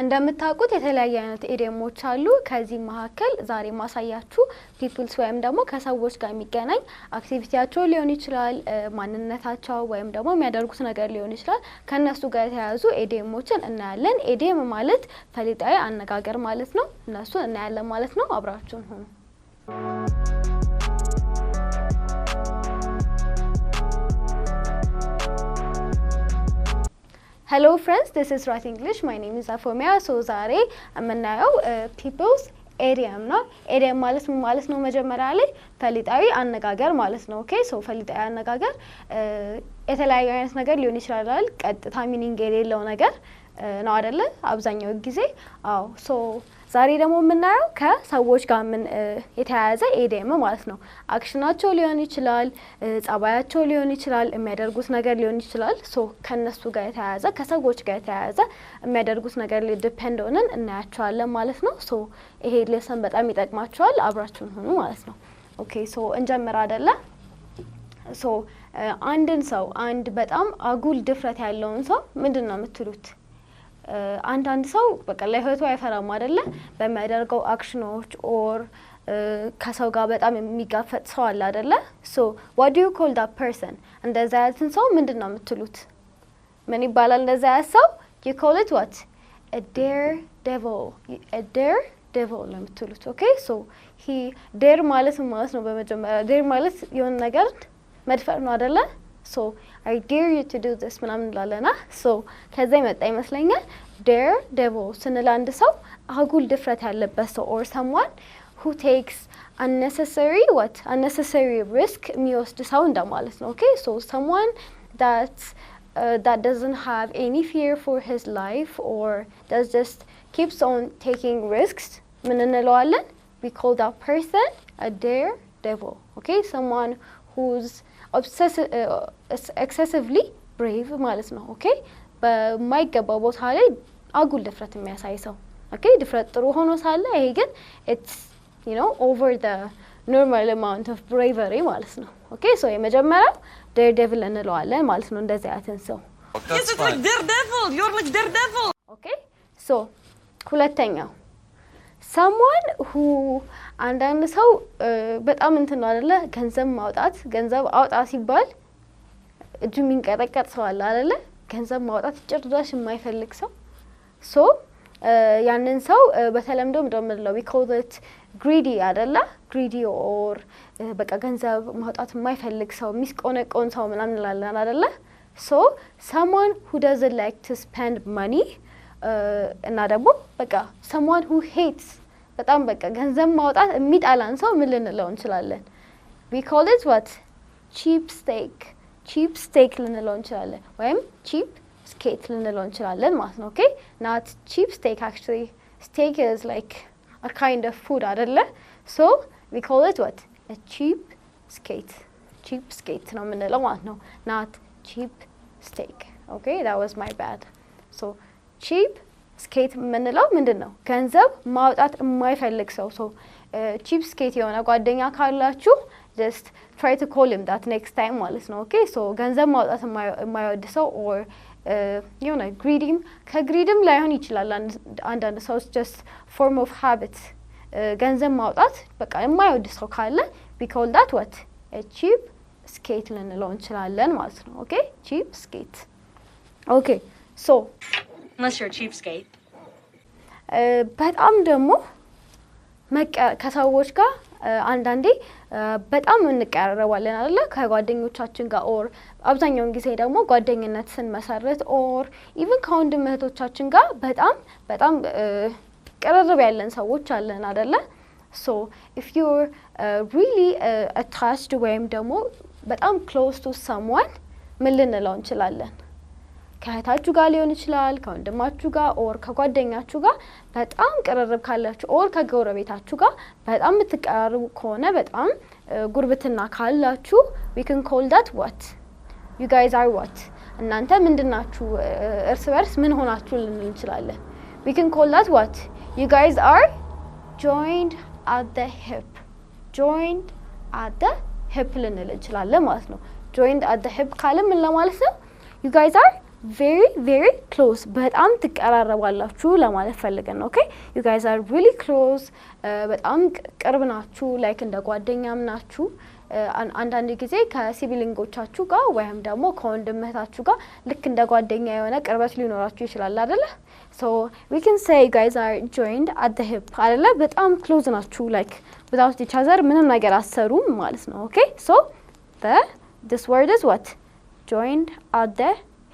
እንደምታውቁት የተለያየ አይነት idiom ኦች አሉ። ከዚህ መካከል ዛሬ ማሳያችሁ peoples ወይም ደግሞ ከሰዎች ጋር የሚገናኝ activity ያቸው ሊሆን ይችላል፣ ማንነታቸው ወይም ደግሞ የሚያደርጉት ነገር ሊሆን ይችላል። ከእነሱ ጋር የተያያዙ idiom ኦችን እናያለን። Idiom ማለት ፈሊጣዊ አነጋገር ማለት ነው። እነሱን እናያለን ማለት ነው። አብራችሁን ሁኑ። Hello friends, this is Right English. My name is Afomia. So ዛሬ የምናየው people's idiom ነው። Idiom ማለት ምን ማለት ነው? መጀመሪያ ላይ ፈሊጣዊ አነጋገር ማለት ነው። Okay, so ፈሊጣዊ አነጋገር የተለያዩ አይነት ነገር ሊሆን ይችላል። ቀጥታ meaning የሌለው ነገር ነው አይደለ? አብዛኛው ጊዜ አዎ። So ዛሬ ደግሞ የምናየው ከሰዎች ጋር ምን የተያያዘ idiom ማለት ነው። Action ኣቸው ሊሆን ይችላል፣ ጸባያቸው ሊሆን ይችላል፣ የሚያደርጉት ነገር ሊሆን ይችላል። So ከነሱ ጋር የተያያዘ፣ ከሰዎች ጋር የተያያዘ የሚያደርጉት ነገር ላይ depend ሆነን እናያቸዋለን ማለት ነው። So ይሄ lesson በጣም ይጠቅማችኋል። አብራችሁን ሁኑ ማለት ነው። Okay, so እንጀምር አይደለ? So አንድን ሰው፣ አንድ በጣም አጉል ድፍረት ያለውን ሰው ምንድን ነው የምትሉት? አንዳንድ ሰው በቃ ለህይወቱ አይፈራም አይደለ? በሚያደርገው action ኖች or ከሰው ጋር በጣም የሚጋፈጥ ሰው አለ አይደለ? So what do you call that person? እንደዛ ያለትን ሰው ምንድን ነው የምትሉት? ምን ይባላል እንደዛ ያለ ሰው? You call it what? Daredevil. Daredevil ነው የምትሉት። Okay, so he dare ማለት ምን ማለት ነው? በመጀመሪያ dare ማለት የሆነ ነገር መድፈር ነው አይደለ? So "I dare you to do this" ምናምን እንላለና so ከዛ የመጣ ይመስለኛል። Daredevil ስንል አንድ ሰው አጉል ድፍረት ያለበት ሰው or someone who takes unnecessary what unnecessary risk የሚወስድ ሰው እንደማለት ነው። Okay, so someone that doesn't have any fear for his life or does just keeps on taking risks ምን እንለዋለን? We call that person a daredevil. Okay, someone who's excessively brave ማለት ነው። Okay, በማይገባው ቦታ ላይ አጉል ድፍረት የሚያሳይ ሰው። Okay, ድፍረት ጥሩ ሆኖ ሳለ ይሄ ግን it's over the normal amount of bravery ማለት ነው። Okay, so የመጀመሪያው daredevil እንለዋለን ማለት ነው እንደዚህ አይነትን ሰው። That's Yes, it's fine. Like daredevil. You're like daredevil. Okay, so ሁለተኛው someone who አንዳንድ ሰው በጣም እንትን ነው አይደለ? ገንዘብ ማውጣት፣ ገንዘብ አውጣ ሲባል እጁ የሚንቀጠቀጥ ሰው አለ አይደለ? ገንዘብ ማውጣት ጭራሽ የማይፈልግ ሰው። So ያንን ሰው በተለምዶ ምንድን ነው የምንለው? We call it greedy አይደለ? Greedy or በቃ ገንዘብ ማውጣት የማይፈልግ ሰው፣ የሚስቆነቆን ሰው ምናምን እንላለን አይደለ? So someone who doesn't like to spend money እና ደግሞ በቃ someone who hates፣ በጣም በቃ ገንዘብ ማውጣት የሚጠላን ሰው ምን ልንለው እንችላለን? We call it what? Cheapsteak. Cheapsteak ልንለው እንችላለን ወይም cheapskate ልንለው እንችላለን ማለት ነው። Okay, not cheap steak. Actually, steak is like a kind of food አይደለ? So we call it what? Cheapskate. Cheapskate ነው የምንለው ማለት ነው፣ not cheap steak. Okay, that was my bad. So cheapskate የምንለው ምንድን ነው? ገንዘብ ማውጣት የማይፈልግ ሰው። So cheapskate የሆነ ጓደኛ ካላችሁ just try to call him that next time ማለት ነው። Okay, so ገንዘብ ማውጣት የማይወድ ሰው or የሆነ greedy ም፣ ከ greed ም ላይሆን ይችላል። አንዳንድ ሰው just form of habit ገንዘብ ማውጣት በቃ የማይወድ ሰው ካለ we call that what? Cheapskate ልንለው እንችላለን ማለት ነው። Okay, cheapskate. Okay, so Unless you're a cheapskate. በጣም ደግሞ ከሰዎች ጋር አንዳንዴ በጣም እንቀራረባለን አይደለ? ከጓደኞቻችን ጋር or አብዛኛውን ጊዜ ደግሞ ጓደኝነት ስንመሰርት or even ከወንድም እህቶቻችን ጋር በጣም በጣም ቅርርብ ያለን ሰዎች አለን አይደለ? So if you're really attached ወይም ደግሞ በጣም close to someone ምን ልንለው እንችላለን? ከእህታችሁ ጋር ሊሆን ይችላል፣ ከወንድማችሁ ጋር or ከጓደኛችሁ ጋር በጣም ቅርርብ ካላችሁ or ከጎረቤታችሁ ጋር በጣም የምትቀራርቡ ከሆነ፣ በጣም ጉርብትና ካላችሁ we can call that what? You guys are what? እናንተ ምንድናችሁ? እርስ በርስ ምን ሆናችሁ ልንል እንችላለን። We can call that what? You guys are joined at the hip. Joined at the hip ልንል እንችላለን ማለት ነው። Joined at the hip ካለ ምን ለማለት ነው? You guys are Very, very close፣ በጣም ትቀራረባላችሁ ለማለት ፈልገን ነው። Okay, you guys are really close፣ በጣም ቅርብ ናችሁ፣ like እንደ ጓደኛም ናችሁ። አንዳንድ ጊዜ ከ sibling ኦቻችሁ ጋር ወይም ደግሞ ከወንድም እህታችሁ ጋር ልክ እንደ ጓደኛ የሆነ ቅርበት ሊኖራችሁ ይችላል አይደለ? So we can say you guys are joined at the hip አይደለ? በጣም close ናችሁ፣ like without each other ምንም ነገር አትሰሩም ማለት ነው። Okay, so this word is what? Joined at the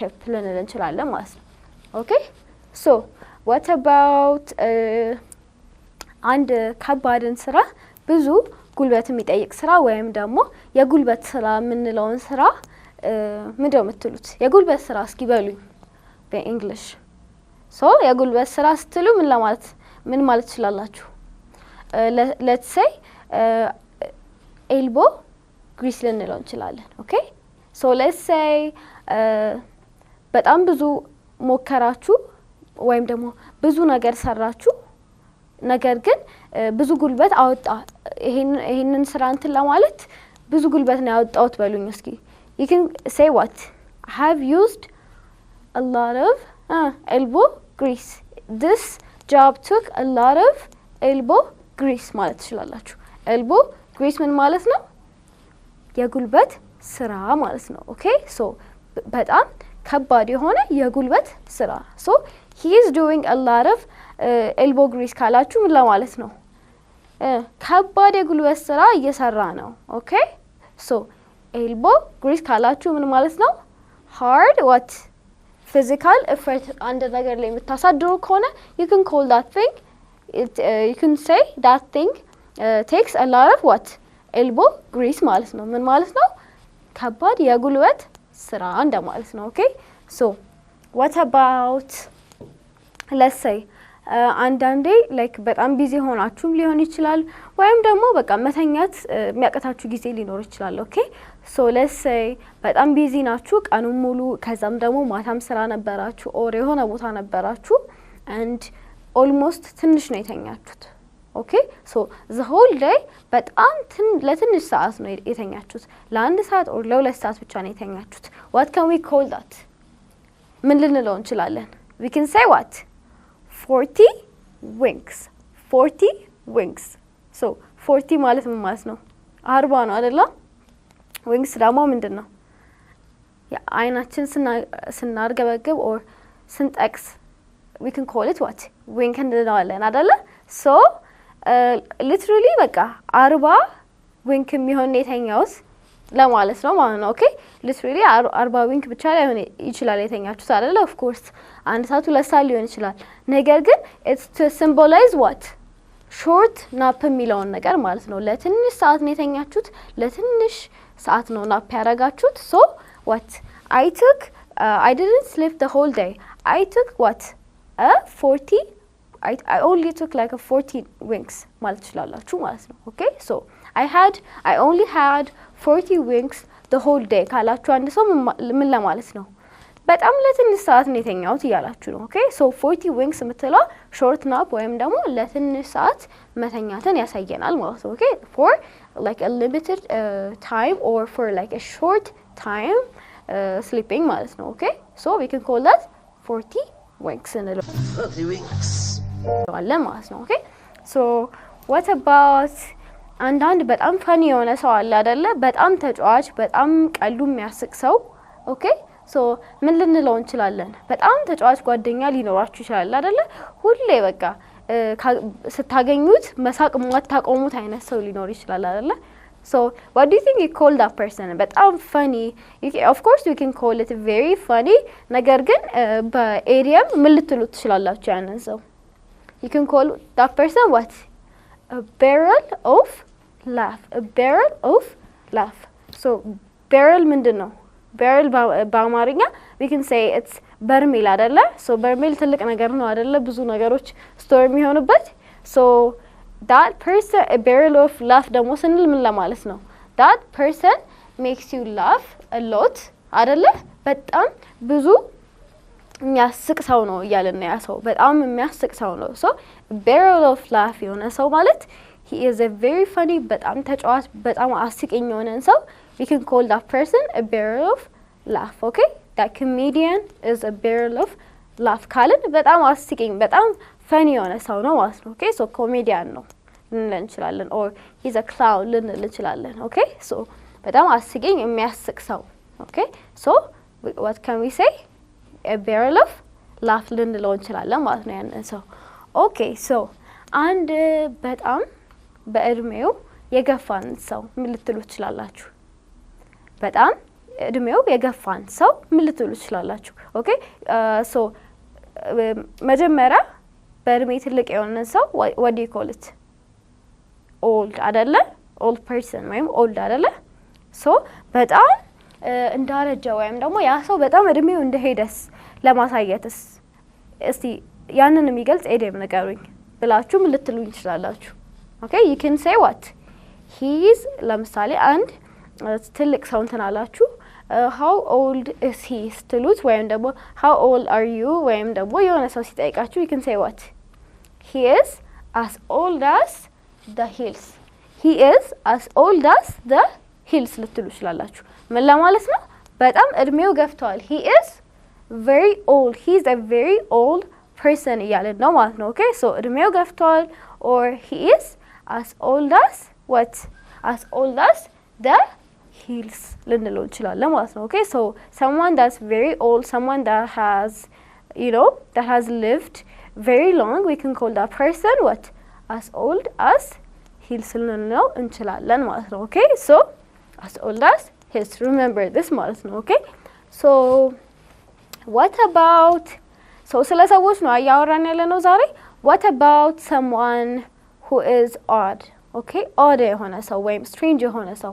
hip ልንል እንችላለን ማለት ነው። Okay, so what about አንድ ከባድን ስራ፣ ብዙ ጉልበት የሚጠይቅ ስራ ወይም ደግሞ የጉልበት ስራ የምንለውን ስራ ምንድን ነው የምትሉት? የጉልበት ስራ እስኪ በሉኝ በ English። So የጉልበት ስራ ስትሉ ምን ለማለት ምን ማለት ትችላላችሁ? Let's say elbow grease ልንለው እንችላለን። Okay, so let's say በጣም ብዙ ሞከራችሁ ወይም ደግሞ ብዙ ነገር ሰራችሁ፣ ነገር ግን ብዙ ጉልበት አወጣ፣ ይሄንን ስራ እንትን ለማለት ብዙ ጉልበት ነው ያወጣሁት በሉኝ እስኪ። You can say what? I have used a lot of elbow grease. This job took a lot of elbow grease ማለት ትችላላችሁ። Elbow grease ምን ማለት ነው? የጉልበት ስራ ማለት ነው። Okay, so በጣም ከባድ የሆነ የጉልበት ስራ። So he is doing a lot of elbow grease ካላችሁ ምን ለማለት ነው? ከባድ የጉልበት ስራ እየሰራ ነው። Okay, so elbow grease ካላችሁ ምን ማለት ነው? Hard what? Physical effort አንድ ነገር ላይ የምታሳድሩ ከሆነ you can call that thing, you can say that thing takes a lot of what? Elbow grease ማለት ነው። ምን ማለት ነው? ከባድ የጉልበት ስራ እንደማለት ነው። Okay, so what about, let's say አንዳንዴ like በጣም busy ሆናችሁም ሊሆን ይችላል፣ ወይም ደግሞ በቃ መተኛት የሚያቅታችሁ ጊዜ ሊኖር ይችላል። Okay, so let's say በጣም busy ናችሁ ቀኑን ሙሉ፣ ከዛም ደግሞ ማታም ስራ ነበራችሁ or የሆነ ቦታ ነበራችሁ and almost ትንሽ ነው የተኛችሁት። Okay, so the whole day በጣም ለትንሽ ሰዓት ነው የተኛችሁት። ለአንድ ሰዓት or ለ2 ሰዓት ብቻ ነው የተኛችሁት። What can we call that? ምን ልንለው እንችላለን? We can say what? 40 winks. 40 winks. So 40 ማለት ምን ማለት ነው? 40 ነው አይደለ? Winks ደግሞ ምንድን ነው? አይናችን ስናርገበግብ or ስንጠቅስ we can call it what? Wink እንለዋለን አይደለ? So literally በቃ 40 wink የሚሆን የተኛውት ለማለት ነው ማለት ነው። Okay, literally 40 wink ብቻ ላይሆን ይችላል የተኛችሁት አይደለ? Of course አንድ ሰዓት 2 ሰዓት ሊሆን ይችላል። ነገር ግን it's to symbolize what? Short nap የሚለውን ነገር ማለት ነው። ለትንሽ ሰዓት ነው የተኛችሁት፣ ለትንሽ ሰዓት ነው nap ያደረጋችሁት። So what? I took, I didn't sleep the whole day. I took what? 40, I only took like 40 winks ማለት ትችላላችሁ ማለት ነው። Okay, so I only had 40 winks the whole day ካላችሁ አንድ ሰው ምን ለማለት ነው? በጣም ለትንሽ ሰዓት ነው የተኛሁት እያላችሁ ነው። Okay, so 40 winks የምትለው short nap ወይም ደግሞ ለትንሽ ሰዓት መተኛትን ያሳየናል ማለት ነው። Okay, for like a limited time or for like a short time sleeping ማለት ነው። Okay, so we can call that 40 winks እንለዋለን ማለት ነው። Okay, so what about አንዳንድ በጣም funny የሆነ ሰው አለ አይደለ? በጣም ተጫዋች፣ በጣም ቀልዱ የሚያስቅ ሰው። Okay, so ምን ልንለው እንችላለን? በጣም ተጫዋች ጓደኛ ሊኖራችሁ ይችላል አይደለ? ሁሌ በቃ ስታገኙት መሳቅ የማታቆሙት አይነት ሰው ሊኖር ይችላል አይደለ? So what do you think you call that person? በጣም funny, of course you can call it very funny። ነገር ግን በ idiom ምን ልትሉት ትችላላችሁ ያንን ሰው? You can call that person what? Barrel of laugh. Barrel of laugh. So barrel ምንድን ነው? Barrel በአማርኛ we can say it's በርሜል አደለ? So በርሜል ትልቅ ነገር ነው አደለ? ብዙ ነገሮች store የሚሆኑበት። So that person, barrel of laugh ደግሞ ስንል ምን ለማለት ነው? That person makes you laugh a lot አደለ? በጣም ብዙ የሚያስቅ ሰው ነው እያለን ነው። ያ ሰው በጣም የሚያስቅ ሰው ነው። So barrel of laugh የሆነ ሰው ማለት he is a very funny፣ በጣም ተጫዋች፣ በጣም አስቂኝ የሆነን ሰው we can call that person a barrel of laugh. Okay. That comedian is a barrel of laugh ካልን በጣም አስቂኝ፣ በጣም funny የሆነ ሰው ነው ማለት ነው። Okay, so ኮሜዲያን ነው ልንል እንችላለን። Or he's a clown ልንል እንችላለን። Okay, so በጣም አስቂኝ፣ የሚያስቅ ሰው። Okay, so what can we say? A barrel of laugh ልንለው እንችላለን ማለት ነው ያንን ሰው። Okay, so አንድ በጣም በእድሜው የገፋን ሰው ምን ልትሉ ትችላላችሁ? በጣም እድሜው የገፋን ሰው ምን ልትሉ ትችላላችሁ? Okay, so መጀመሪያ በእድሜ ትልቅ የሆነን ሰው what do you call it? Old አደለ? Old person ወይም old አደለ? So በጣም እንዳረጀ ወይም ደግሞ ያ ሰው በጣም እድሜው እንደሄደስ ለማሳየትስ እስቲ ያንን የሚገልጽ idiom ንገሩኝ ብላችሁ ምን ልትሉኝ ትችላላችሁ? Okay, you can say what? He's ለምሳሌ አንድ ትልቅ ሰው እንትን አላችሁ፣ "How old is he?" ስትሉት ወይም ደግሞ "How old are you?" ወይም ደግሞ የሆነ ሰው ሲጠይቃችሁ you can say what? He is as old as the hills. He is as old as the hills ልትሉ ትችላላችሁ። ምን ለማለት ነው? በጣም እድሜው ገፍተዋል። He is very old. He is a very old person እያለን ነው ማለት ነው። Okay, so እድሜው ገፍተዋል or he is as old as what? As old as the hills ልንለው እንችላለን ማለት ነው። Okay, so someone that's very old, someone that has you know that has lived very long, we can call that person what? As old as hills ልንለው እንችላለን ማለት ነው። Okay, so as old as hills, remember this ማለት ነው። Okay, so what about, so ስለ ሰዎች ነው እያወራን ያለ ነው ዛሬ። What about someone who is odd? Okay, odd የሆነ ሰው ወይም strange የሆነ ሰው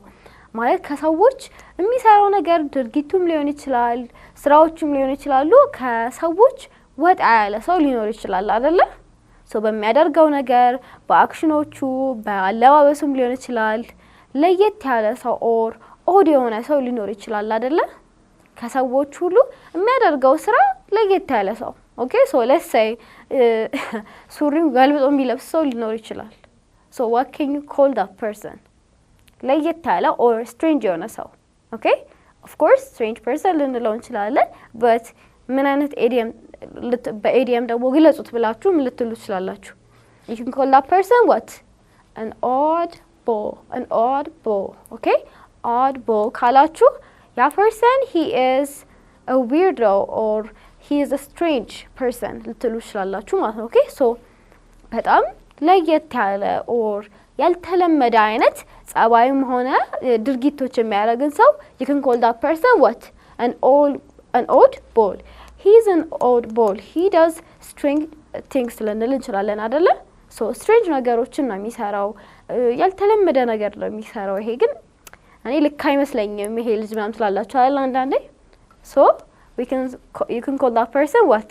ማለት ከሰዎች የሚሰራው ነገር ድርጊቱም ሊሆን ይችላል፣ ስራዎቹም ሊሆን ይችላሉ። ከሰዎች ወጣ ያለ ሰው ሊኖር ይችላል አይደለ? So በሚያደርገው ነገር፣ በ action ኖቹ፣ በአለባበሱም ሊሆን ይችላል። ለየት ያለ ሰው or odd የሆነ ሰው ሊኖር ይችላል አይደለ? ከሰዎች ሁሉ የሚያደርገው ስራ ለየት ያለ ሰው። Okay, so let's say ሱሪው ገልብጦ የሚለብስ ሰው ሊኖር ይችላል። So what can you call that person? ለየት ያለ or strange የሆነ ሰው። Okay, of course strange person ልንለው እንችላለን። But ምን አይነት idiom፣ በ idiom ደግሞ ግለጹት ብላችሁ ምን ልትሉ ትችላላችሁ? You can call that person what? An oddball. An oddball. Okay, oddball ካላችሁ ያ person, he is a weirdo or he is a strange person ልትሉ ትችላላችሁ ማለት ነው። Okay, so በጣም ለየት ያለ or ያልተለመደ አይነት ጸባይም ሆነ ድርጊቶች የሚያደርግን ሰው you can call that person what? An oddball. He's an oddball. He does strange things ልንል እንችላለን አደለ? So strange ነገሮችን ነው የሚሰራው፣ ያልተለመደ ነገር ነው የሚሰራው። ይሄ ግን እኔ ልክ አይመስለኝም ይሄ ልጅ ምናምን ትላላችሁ አይደል አንዳንዴ። So you can call that person what?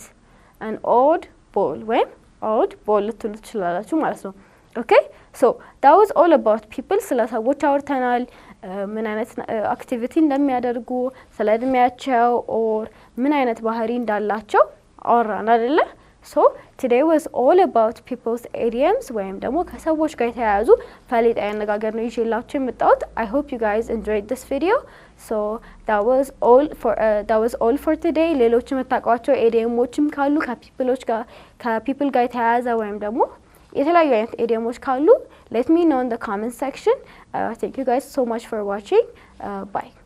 An oddball ወይም oddball ልትሉ ትችላላችሁ ማለት ነው። Okay, so that was all about people። ስለ ሰዎች አውርተናል፣ ምን አይነት activity እንደሚያደርጉ፣ ስለ እድሜያቸው or ምን አይነት ባህሪ እንዳላቸው አወራን አይደለ? So today was all about people's idioms ወይም ደግሞ ከሰዎች ጋር የተያያዙ ፈሊጣዊ አነጋገር ነው ይዤላችሁ የመጣሁት። I hope you guys enjoyed this video. So that was all for today። ሌሎች የምታውቋቸው idiom ኦችም ካሉ ከ people ኦች ጋር፣ ከ people ጋር የተያያዘ ወይም ደግሞ የተለያዩ አይነት idiom ኦች ካሉ let me know in the comment section. Thank you guys so much for watching. Bye.